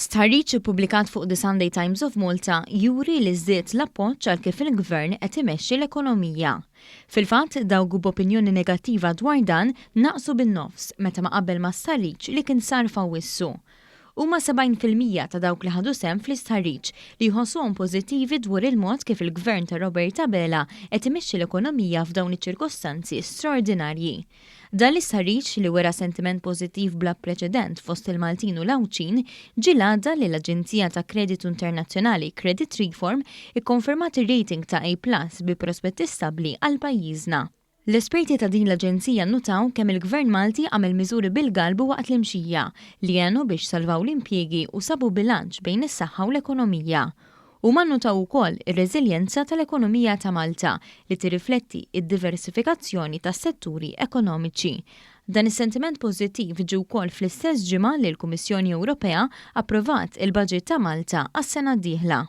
Stħarriġ ippubblikat fuq The Sunday Times of Malta juri li żdied l-appoġġ għal kif il-Gvern qed imexxi l-ekonomija. Fil-fatt, dawk b'opinjoni negattiva dwar dan naqsu bin-nofs meta ma qabel ma' stħarriġ li kien sar f'Awwissu. Huma 70% ta' dawk li ħadu sehem fl-istħarriġ li jħossuhom pożittivi dwar il-mod kif il-Gvern ta' Robert Abela qed imexxi l-ekonomija f'dawn iċ-ċirkostanzi straordinarji. Dan l-istħarriġ, li wera sentiment pożittiv bla preċedent fost il-Maltin u l-Għawdxin, ġie l-għada li l-aġenzija ta' kreditu internazzjonali Creditreform ikkonfermat ir-rating ta' A plus bi prospetti stabbli għal pajjiżna. L-esperti ta' din l-aġenzija nnutaw kemm il-Gvern Malti għamel miżuri bil-galbu waqt l-imxija, li għenu biex salvaw l-impjiegi u sabu bilanċ bejn is-saħħa u l-ekonomija. Huma nnutaw ukoll ir-reżiljenza tal-ekonomija ta' Malta li tirrifletti d-diversifikazzjoni tas-setturi ekonomiċi. Dan is-sentiment pożittiv ġie wkoll fl-istess ġimgħa li l-Kummissjoni Ewropea approvat il-baġit ta' Malta għas-sena d-dieħla.